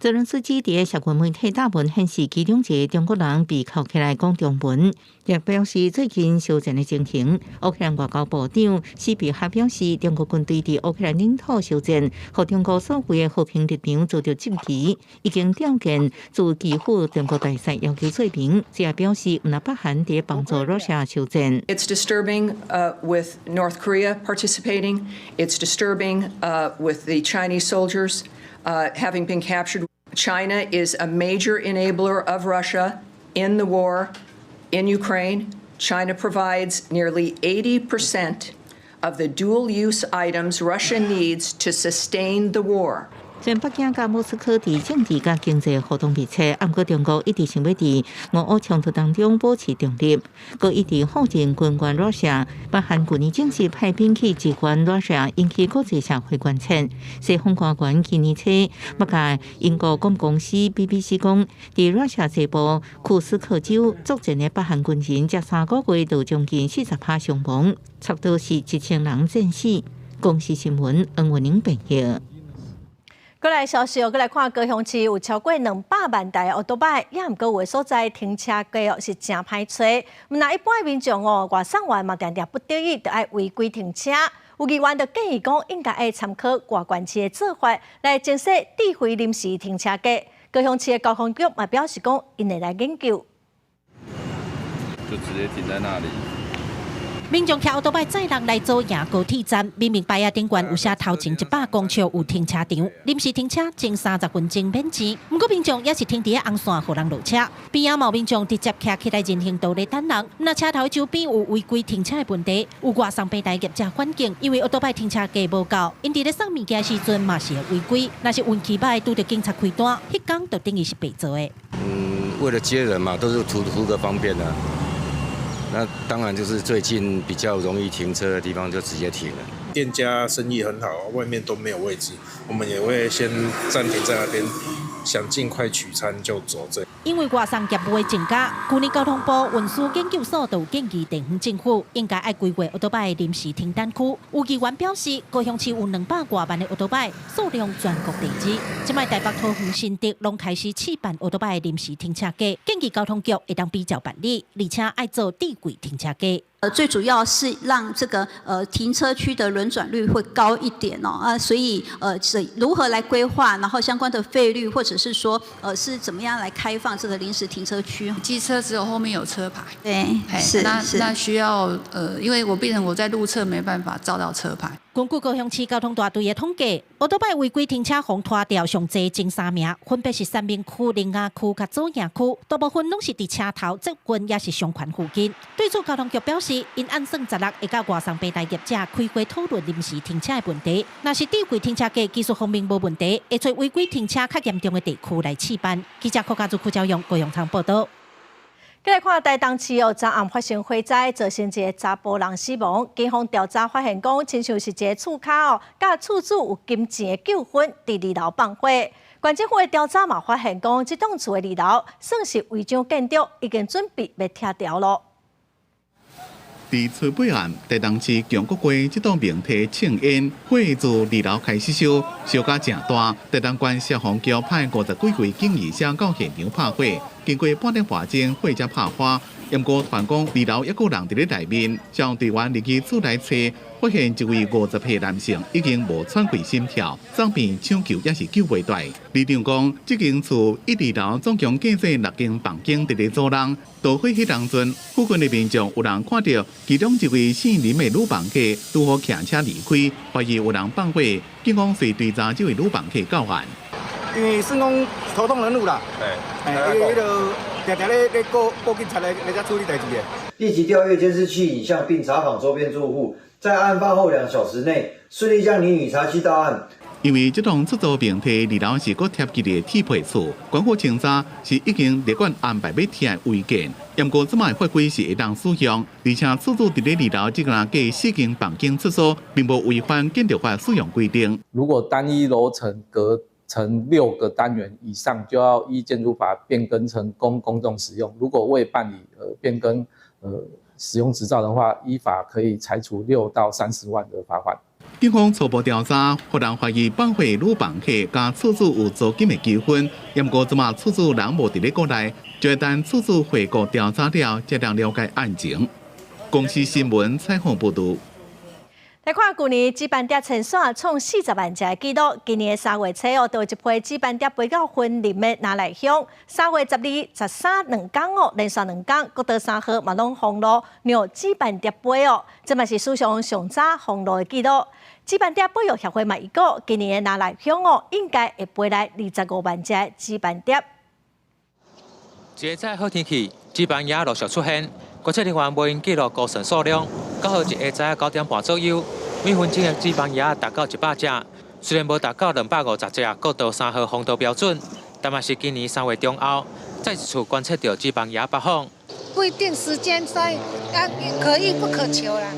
澤倫斯基佇社群媒體貼文顯示，其中一個中國人被銬起來講中文，也表示最近休戰的情形。烏克蘭外交部長斯比哈表示，中國軍隊佇烏克蘭領土休戰，予中國所謂的和平立場遭著質疑，已經調件駐基輔中國大使要求說明。這也表示，毋但北韓佇幫助羅西亞休戰。 It's disturbing with North Korea participating. It's disturbing with the Chinese soldiers having been captured. China is a major enabler of Russia in the war in Ukraine. China provides nearly 80% of the dual use items Russia needs to sustain the war. 雖然北京佮莫斯科佇政治佮經濟互動密切，毋過中國一直想欲佇俄烏衝突當中保持中立，閣一直否認軍援羅西亞。北韓去年正式派兵去支援羅西亞，引起國際社會關切。西方官員今年初捌共英國廣播公司 BBC 講，佇羅西亞西部庫斯克州作戰的北韓軍人，這3個月就將近40趴傷亡，差不多是1000人戰死。公視新聞黃文玲編譯。過來消息，閣來看高雄市有超過200萬台歐多擺，也毋過有的所在停車格哦是誠歹揣。毋但一般民眾哦，外送員嘛定定不得已著愛違規停車。有議員就建議講，應該愛參考外縣市的做法，來增設智慧臨時停車格。高雄市的交通局嘛表示講，𪜶會來研究。就直接停在那裡。民眾騎歐多擺載人來左營高鐵站，明明牌仔頂懸有寫頭前100公尺有停車場，臨時停車前30分鐘免錢。毋過民眾也是停佇咧紅線，予人落車。邊仔嘛有民眾直接騎起來人行道咧等人。若車頭周邊有違規停車的問題，有外送平台業者反映，因為歐多擺停車格無夠，𪜶佇咧送物件時陣嘛是會違規。若是運氣䆀拄著警察開單，彼工就等於是白做的。嗯，為了接人嘛，都是圖圖個方便啊。那當然就是最近比較容易停車的地方就直接停了。店家生意很好，外面都沒有位置，我們也會先暫停在那邊，想盡快取餐就走。這。因為外送業務的增加，舊年交通部運輸研究所就建議地方政府應該愛規劃歐多擺臨時停等區。有議員表示，高雄市有200外萬的歐多擺，數量全國第二。這擺台北、桃園、新竹攏開始試辦歐多擺臨時停車格，建議交通局會當比照辦理，而且愛做智慧停車格。最主要是讓這個停車區的輪轉率會高一點哦，啊，所以是如何來規劃，然後相關的費率，或者是說是怎麼樣來開放這個臨時停車區？機車只有後面有車牌，對，是那需要因為我變成我在路側沒辦法照到車牌。根據高雄市交通大隊的統計，歐多擺違規停車予拖吊上濟前三名，分別是三民區、苓雅區佮左營區，大部分攏是佇車頭側近，抑是商圈附近。對此，交通局表示，𪜶按算16會佮外送平台業者開會討論臨時停車的問題。若是智慧停車格技術方面無問題，會揣違規停車較嚴重的地區來試辦。記者柯家祖、柯昭勇、高雄場報道。繼來看台東市哦，昨暗發生火災，造成一个查埔人死亡。警方調查發現，講親像是一个厝跤哦，佮厝主有金錢的糾紛，佇二樓放火。縣政府的調查嘛發現，講這棟厝的二樓算是違章建築，已經準備欲拆掉囉。佇初八暗，台東市強國街這棟明體青煙火自二樓開始燒，燒甲誠大。台東縣消防局派50幾位警義車到現場拍火，經過半點外鐘，火才拍花。毋過傳講二樓猶閣有人佇咧內面，消防隊員入去厝內揣，發現一位50歲男性已經無喘氣心跳，送院搶救也是救袂回。里長講，這間厝一二樓總共計做六間房間佇咧租人。導火彼當陣，附近的民眾有人看著其中一位姓林的女房客拄好騎車離開，懷疑有人放火，警方遂追查這位女房客到案。因為算講頭痛人物啦，哎，彼个定定咧咧告告警察來來遮處理代誌的。立即調閱監視器影像，並查訪周邊住戶，在案發後2小時內順利將林女查緝到案。因為這棟出租平台二樓是閣貼一个鐵皮厝，縣府清查是已經列管安排欲拆的違建，毋過這擺法規是會當使用，而且厝主佇咧二樓這間蓋四間房間廁所，並無違反建築法使用規定。如果單一樓層隔成6個單元以上，就要依建築法變更成供公眾使用。如果未辦理變更使用執照的話，依法可以裁處6到30萬的罰款。警方初步調查，予人懷疑放火女房客佮厝主有租金的糾紛，毋過這馬厝主人無佇咧國內，就等厝主回國調查了，才能了解案情。公視新聞採訪報導。來看舊年紫斑蝶遷徙創40萬隻的紀錄，今年的3月初哦，就有一批紫斑蝶飛到雲林的那麗鄉。3月12、13兩工哦，連續兩工，國道3號嘛攏封路，讓紫斑蝶飛哦，這嘛是史上上早封路的紀錄。紫斑蝶保育協會嘛預估，今年的那麗鄉哦，應該會飛來25萬隻紫斑蝶。這個好天氣，紫斑蝶陸續出現，觀測人員無閒記錄估算數量，剛好一下晝9點半左右，每分鐘的紫斑蝶達到100隻，雖然無達到250隻國道3號封道標準，但嘛是今年3月中後再一次觀測著紫斑蝶北訪。不一定時間，所以啊可遇不可求啦。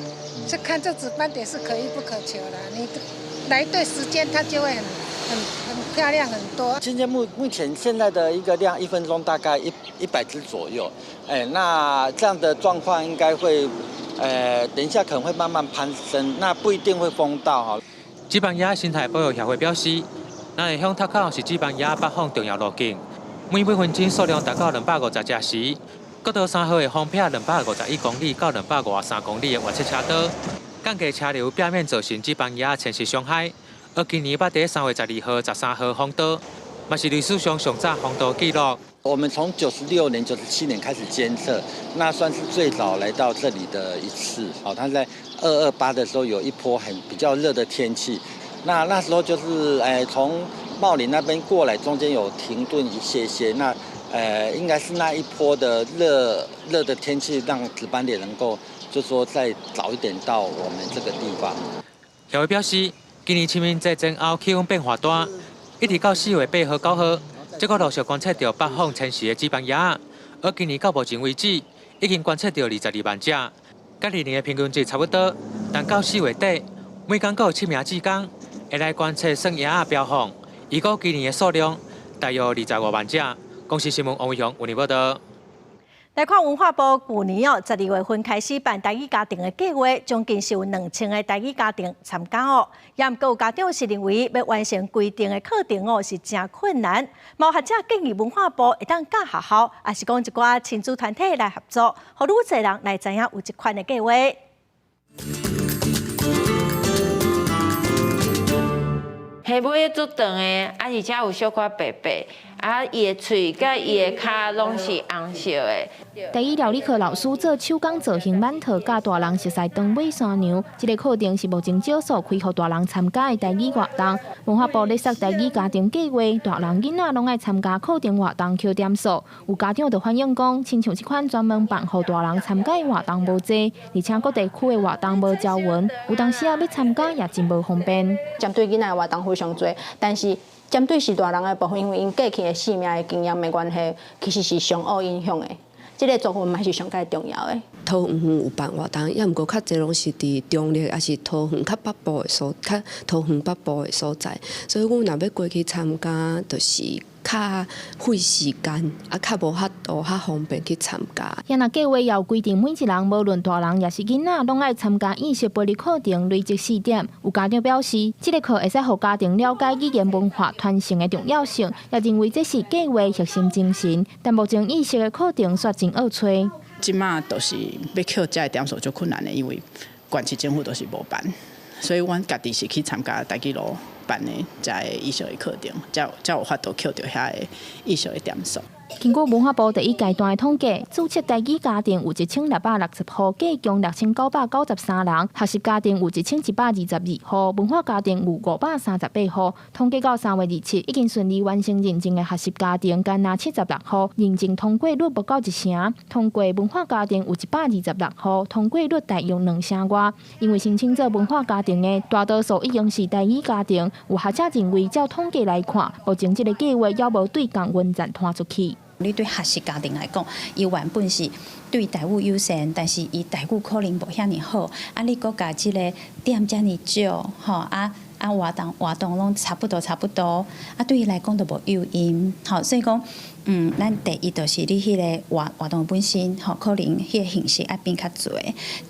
這看這紫斑蝶是可遇不可求啦，你來對時間，它就會很漂亮很多。今天目前現在的一個量，1分鐘大概100隻左右，哎，那這樣的狀況應該會，等一下可能會慢慢攀升，那不一定會封道哈。紫斑蝶生態保育協會表示，那麗鄉塔口是紫斑蝶北訪重要路徑，每分鐘數量達到250隻時，國道3號會封閉251公里到253公里的外側車道，降低車流，避免造成紫斑蝶遷徙傷害。而今年捌佇3月12號、13號封道，嘛是歷史上上早封道紀錄。我們從96年、97年開始監測，那算是最早來到這裡的一次。哦，它在228的時候有一波很比較熱的天氣，那時候就是從茂林那邊過來，中間有停頓一些些。那應該是那一波的熱的天氣，讓紫斑蝶能夠就說再早一點到我們這個地方。協會表示，今年清明節前後氣溫變化大，一直到4月8號、9號，才閣陸續觀測著北訪遷徙的紫斑蝶。而今年到目前為止，已經觀測著22萬隻，佮歷年的平均值差不多。但到4月底，每工閣有七名志工會來觀測算蝶仔飆訪，預估今年的數量大約25萬隻。公視新聞王偉雄為你報道。來看文化部舊年哦，12月份開始辦台語家庭的計劃，將近是有2000個台語家庭參加哦。也毋過有家長是認為欲完成規定的課程哦，是誠困難。有學者建議文化部會當佮學校，抑是講一寡親子團體來合作，予愈濟人來知影有這款的計劃。下尾足長的，啊，而且有小可白白，啊，伊的喙佮伊的跤攏是紅色的。台語料理課老師做手工造型饅頭，教大人熟似長尾山娘。這个課程是目前少數開予大人參加的台語活動。文化部咧設台語家庭計劃，大人囡仔攏愛參加課程活動扣點數。有家長就反映講，親像這款專門辦予大人參加的活動無濟，而且各地區的活動無招勻，有當時仔欲參加也真無方便。針對囡仔的活動非常濟，但是針對是大人的部分，因為𪜶過去的生命的經驗的關係，其實是相互影響的。這个部分嘛是上蓋重要的。桃園縣有辦活動，抑毋過較濟攏是佇中壢，抑是桃園較北部的所，較桃園北部的所在。所以阮若欲過去參加，就是較費時間，啊，較無法度較方便去參加。遐若計劃有規定，每一人無論大人抑是囡仔，攏愛參加意識培力課程，累積4點。有家長表示，這个課會使予家庭了解語言文化傳承的重要性，也認為這是計劃核心精神。但目前意識的課程煞真惡揣。這馬就是欲扣遮的點數足困難的，因為縣市政府都是無辦，所以阮家己是去參加台語路辦的遮个意識的課程，才有法度扣著遐个意識的點數。經過文化部第一階段的統計，註冊台語家庭有1660戶，計共6993人；學習家庭有1122戶，文化家庭有538戶。統計到3月27，已經順利完成認證的學習家庭，干焦76戶，認證通過率無夠一成。通過文化家庭有126戶，通過率大約兩成外。因為申請做文化家庭的大多數已經是台語家庭，有學者認為，照統計來看，目前這个計劃猶無對共溫層拖出去。你對學習家庭來講，伊原本是對台語友善，但是伊台語可能無遐爾好。啊，你閣共這个點遮爾少，吼啊啊活動活動攏差不多差不多，啊對伊來講就無誘因，吼，所以講，咱第一就是你彼个活活動本身，吼，可能彼个形式愛變較濟。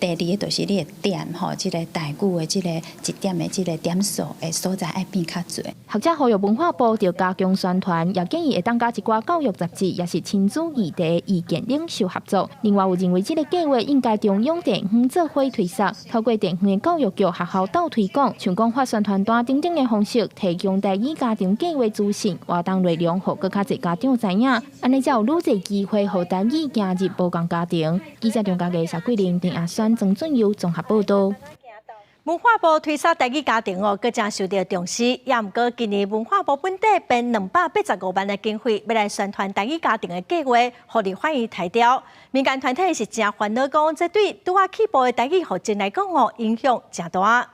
第二个就是你的點，吼，這个台語的這个一點的這个點數的所在愛變較濟。學者呼籲文化部著加強宣傳，也建議會當佮一寡教育雜誌，抑是親子議題意見領袖合作。另外有認為這个計劃應該中央地方做伙推捒，透過地方的教育局學校鬥推廣，像講發宣傳單等等的方式，提供台語家庭計劃資訊、活動內容，予閣較濟家長知影，按呢才有愈濟機會予台語行入無仝家庭。記者張家傑、謝桂玲、鄭亞軒、曾俊佑綜合報導。文化部推捒台語家庭哦，閣誠受著重視。也毋過今年文化部本底編285萬的經費，欲來宣傳台語家庭的計劃，予立法院刣掉。民間團體是誠煩惱，講這對拄仔起步的台語復振來講哦，影響誠大。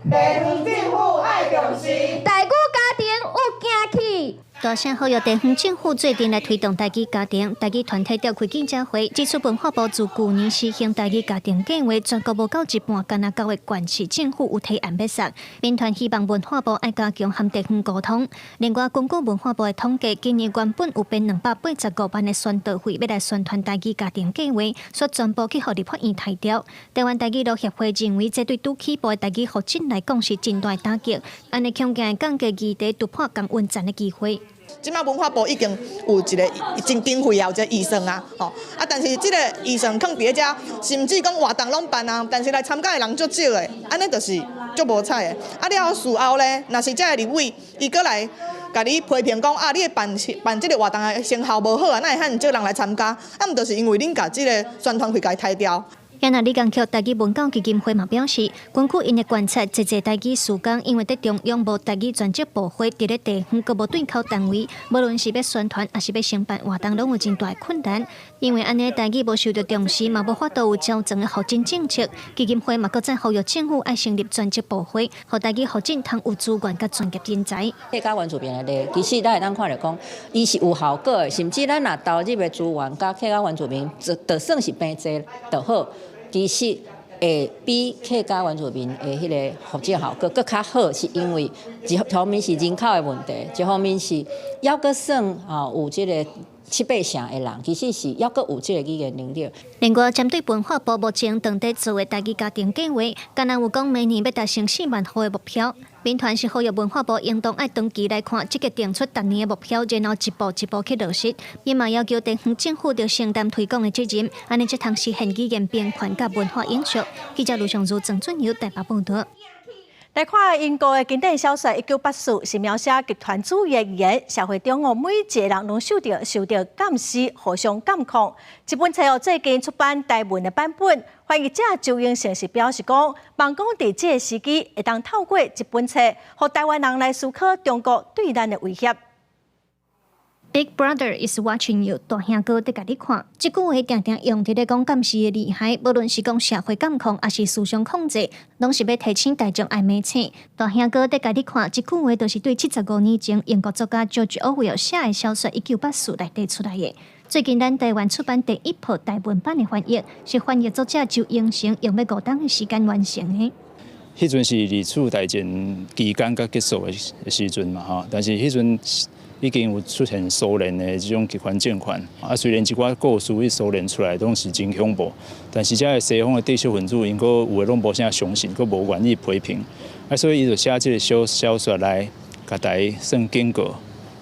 地方政府愛重視，台語家庭有行起。大聲呼籲地方政府做陣來推動台語家庭，台語團體召開記者會，指出文化部自舊年實行台語家庭計劃，全國無夠一半，干焦九个縣市政府有提案欲捒。民團希望文化部愛加強和地方溝通。另外，根據文化部的統計，今年原本有編285萬的宣導費，欲來宣傳台語家庭計劃，煞全部去予立法院刣掉。台灣台語路協會認為，這對拄起步的台語復振來講是真大打擊，按呢恐驚會降低議題突破仝溫層的機會。這馬文化部已經有一个真經費啊，有一个預算啊，吼啊，但是這个預算囥佇咧遮，甚至講活動攏辦啊，但是來參加的人足少的，按呢就是足無彩的。啊了事後咧，若是這个立委伊閣來共你批評講啊，你的辦辦這个活動的成效無好啊，哪會遐爾少人來參加？啊，毋就是因為恁共這个宣傳費共刣掉。也若李江橋台語文教基金會嘛表示，根據𪜶的觀察，濟濟台語事工，因為佇中央無台語專職部會，佇咧地方閣無對口單位，無論是欲宣傳，抑是欲承辦活動，攏有真大困難。因為按呢台語無受著重視，嘛無法度有周全的復振政策。基金會嘛閣再呼籲政府愛成立專職部會，予台語復振通有資源佮專業人才。客家原住民的例，其實咱會當看著講，伊是有效果的，甚至咱若投入的資源佮客家原住民，就算是平濟就好。其實會比客家原住民的彼个福祉效果閣較好，是因為一方面是人口的問題，一方面是猶閣算吼有這个七八成的人，其實是猶閣有這個語言能力。另外，針對文化部目前正佇做的台語家庭計畫，敢若有講每年欲達成4萬戶的目標。民團是呼籲文化部應當愛長期來看，積極定出逐年的目標，然後一步一步去落實。伊嘛要求地方政府著承擔推廣的責任，按呢才通實現語言平權佮文化永續。記者盧尚如、鄭俊友台北報導。來看英國的經典小說《1984》，是描寫極權主義的預言，社會中哦每一个人攏受著監視，互相監控。這本冊哦最近出版台文的版本，翻譯者周英成是表示講，望講佇這个時機會當透過這本冊，予台灣人來思考中國對咱的威脅。 Big Brother is watching you，大兄哥佇共你看。這句話定定用佇咧講監視的厲害，無論是講社會監控，抑是思想控制，攏是欲提醒大眾愛明醒。大兄哥佇共你看，這句話就是對75年前英國作家 George Orwell 寫的小說《1984》內底出來的。最近咱台灣出版第一部台文版的翻譯，是翻譯作者周英成用欲5冬的時間完成的。彼陣是二次大戰期間佮結束的時陣嘛，吼，但是彼陣已經有出現蘇聯的這種極權政權，啊，雖然這寡故事佇蘇聯出來攏是真恐怖，但是這个西方的知識分子𪜶閣有的攏無啥相信，閣無願意批評，啊，所以伊就寫這个小說來共大家算警告，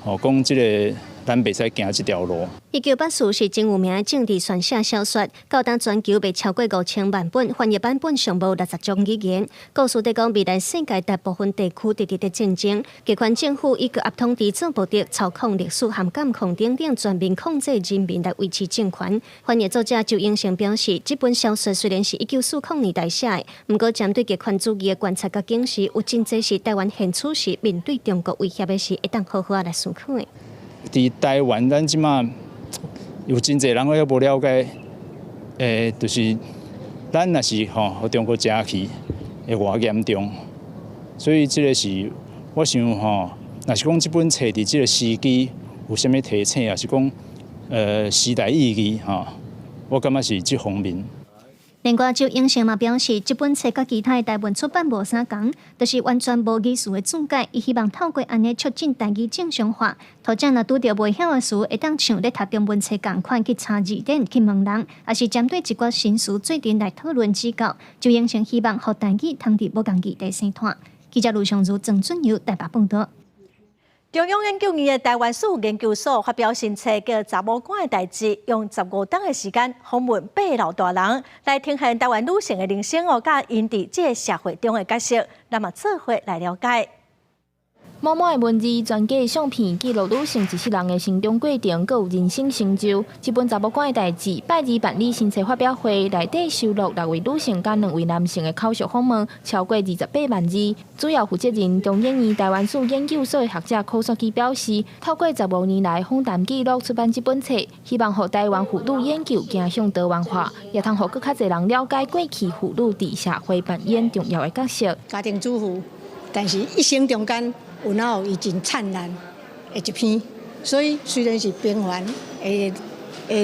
吼，講這个咱袂使行這條路。1984是真有名的政治懸寫小說，到今全球賣超過5000萬本，翻譯版本上無60種語言。故事佇講未來世界大部分地區直直佇戰爭，極權政府以高壓統治做目的，操控歷史和監控等等，全面控制人民來維持政權。翻譯作者周英成表示，這本小說雖然是1940年代寫的，毋過針對極權主義的觀察佮警示，有真濟是台灣現處時面對中國威脅的時，會當好好仔來思考的。佇台灣，咱這馬有真濟人猶無了解，就是咱若是吼，予中國食去，會偌嚴重。所以這个是我想吼，若是講這本冊佇這个時機有啥物提醒，抑是講時代意義吼，我感覺是這方面。另外，周英成嘛表示，這本冊佮其他的台文出版無啥仝，就是完全無語詞的注解。伊希望透過按呢促進台語正常化。讀者若拄著袂曉的詞，會當像咧讀中文冊仝款去查字典去問人，抑是針對一寡新詞做陣來討論指教。周英成希望予台語通佇無仝議題生湠。記者盧尚如、鄭俊友台北報導。中央研究院的台灣史研究所發表新冊，叫《查某官的代誌》，用15冬的時間訪問八个老大人，來呈現台灣女性的人生哦，佮𪜶佇這个社會中的角色，咱嘛做伙來了解。滿滿的文字、專家的相片，記錄女性一世人的成長過程，閣有人生成就。這本查某官的代誌，拜二辦理新冊發表會，內底收錄六位女性佮兩位男性的口述訪問，超過28萬字。主要負責人中研院台灣史研究所的學者柯雪基表示，透過15年來訪談記錄出版這本冊，希望予台灣婦女研究走向多元化，也通予閣較濟人了解過去婦女佇社會扮演重要的角色。家庭主婦，但是一生中間有哪有伊真燦爛的一篇，所以雖然是平凡的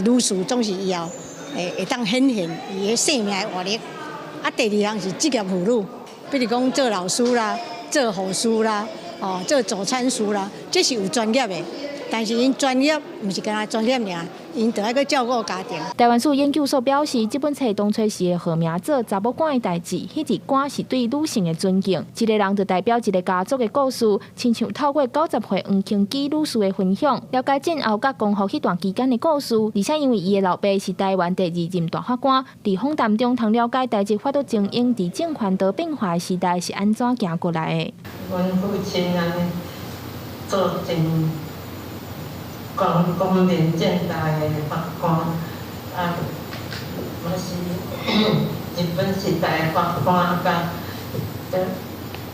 女士，總是以後會當顯現伊的生命的活力。啊，第二項是職業婦女，比如講做老師啦、做護士啦、哦做助產師啦，這是有專業的。但是𪜶專業毋是干焦專業爾，𪜶著愛閣照顧家庭。台灣史研究所表示，這本冊當初時的號名做《查某官的代誌》，彼個官是對女性的尊敬，一个人就代表一个家族的故事，親像透過90歲黃清基女士的分享，了解戰後佮光復彼段期間的故事。而且因為伊的老爸是台灣第二任大法官，佇訪談中通了解台籍法律精英佇政權多變化的時代是按怎行過來的。阮父親按呢做真光明正大的法官，啊，嘛是日本時代的法官，佮這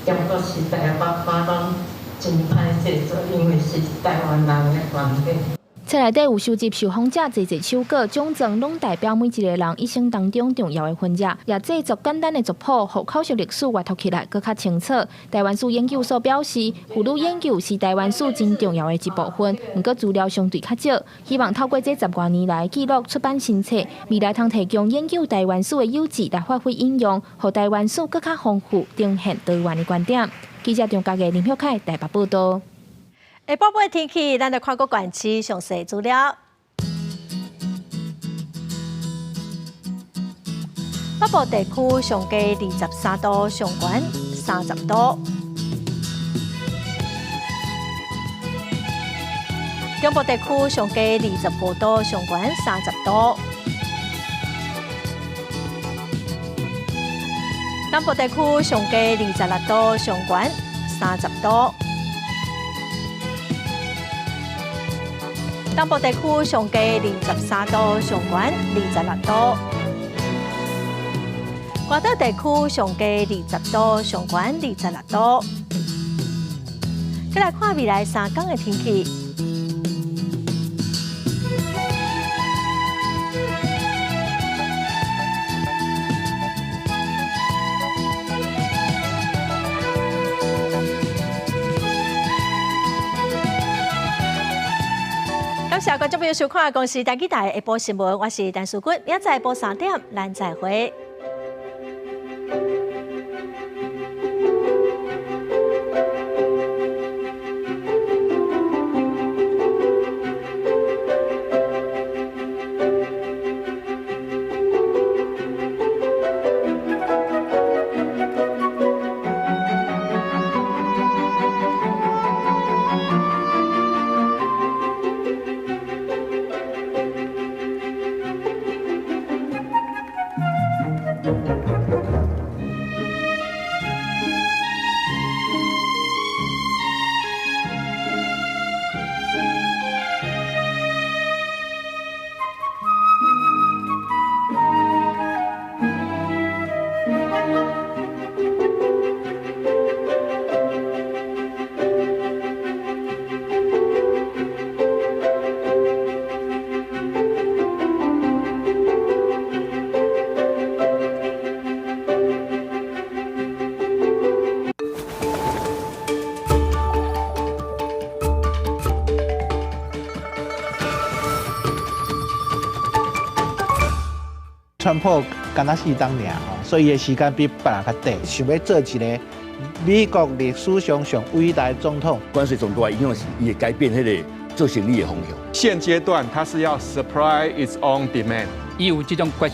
中國時代的法官攏真歹勢做，因為是台灣人的關係。冊內底有收集受訪者濟濟手稿，獎狀攏代表每一個人一生當中重要的分野，也製作簡單的族譜，予口述歷史閱讀起來閣較清楚。臺灣史研究所表示，婦女研究是臺灣史真重要的一部分，毋過資料相對較少，希望透過這十外年來記錄出版新冊，未來通提供研究臺灣史的有志來發揮應用，予臺灣史閣較豐富，呈現多元的觀點。記者張家傑、林玉凱台北報道。下晡的天氣，咱來看各縣市詳細資料。北部地區上低23度，上懸30度。中部地區上低25度，上懸30度。南部地區上低26度，上懸30度。東部地區上低23度，上懸26度。外島地區上低20度，上懸26度。閣來看未來3天的天氣。感謝觀眾朋友收看《公視台語台》下晡新聞，我是陳淑君，明仔載下晡3點，咱再會。川普敢若四冬爾吼，所以伊的時間比別人較短。想欲做一个美國歷史上上偉大的總統。關稅上大影響是，伊會改變彼个做生意的方向。現階段，它是要 supply its own demand。伊有這種決